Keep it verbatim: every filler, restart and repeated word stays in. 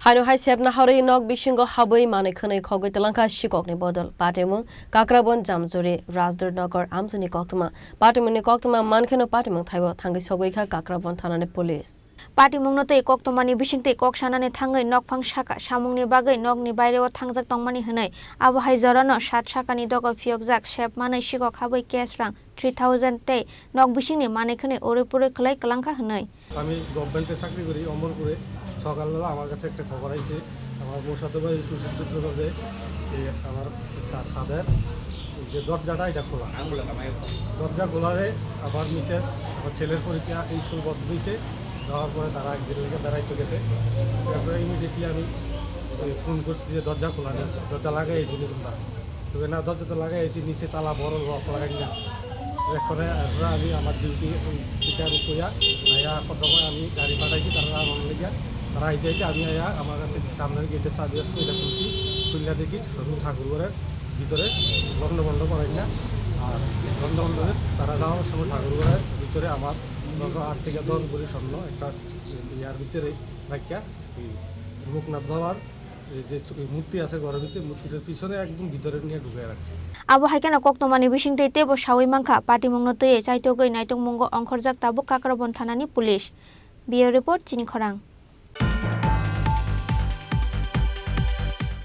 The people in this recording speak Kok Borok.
Haino hai sepna harwi nok bisingo habwi manwi khwnwi khogwi twlangkha sikokni bodol. Patimung Kakrabon Jamjuri Rajdor Nagar amchini koktwma. Patimungni koktwma mankheno patimung thaibo thangwi sogwi kha Kakrabon thanani police. Patimungno tei koktwmani bisingtwi kok sanani thangwi nokphang saka samungni bagwi nokni baireo thangjak tongmani hwnwi abo hai jorano sat sakani dogo phiyokjak sep manwi sikok habwi cash rang three thousand tei nok bisingni manwi khwnwi urwi purwi khwlai kwlangkha hwnwi. আমি গভর্নমেন্টে চাকরি করি অমরপুরে। সকালবেলা আমার কাছে একটা খবর আইছে, আমার মৌসাদ ভাই সুশীল চট্টোপাধ্যায়, যে আমার সা-, সাদের যে দরজাটা এটা খোলা, দরজা খোলারে আমার মিসেস, আমার ছেলের পরীক্ষা, এই স্কুল বন্ধ হয়েছে, দেওয়ার পরে তারা একদিন লেগে বেড়াইতে গেছে। এরপরে ইমিডিয়েটলি আমি ওই ফোন করছি যে দরজা খোলা নেই, দরজা লাগাই আইসি নি তোমরা। তবে না, দরজা তো লাগাই আইসি, নিচে তালা বড় লক লাগাই না। এরপরে আমরা, আমি আমার ডিউটি ওই টিকার উপরে আয়া, প্রথমে আমি গাড়ি পাঠাইছি, তারা আমার লেগে, তারা আইতে আইতে আমি আয়া, আমার কাছে সামনের গেটের চাবি আসলো, এটা খুলছি, খুললে দেখি শুধু ঠাকুর ঘরের ভিতরে বন্ধ বন্ধ করাই না। আর বন্ধ বন্ধ করে তারা যাওয়ার সময় ঠাকুর ঘরের ভিতরে আমার ধরো আট থেকে দশ ভরি স্বর্ণ একটা ইয়ার ভিতরে রাখিয়া, এই লোকনাথ বাবার এই যে চ-, এই মূর্তি আছে ঘরের ভিতরে, মূর্তিটার পিছনে একদম ভিতরে নিয়ে ঢুকে রাখছে। Abo hai kheno koktwmani bisingtwi teibo sawi mankha, patimungno twiwi chaitogwi naitokmungo ongkhorjak tabuk Kakrabon thanani police. Bureau report, Chini Khorang.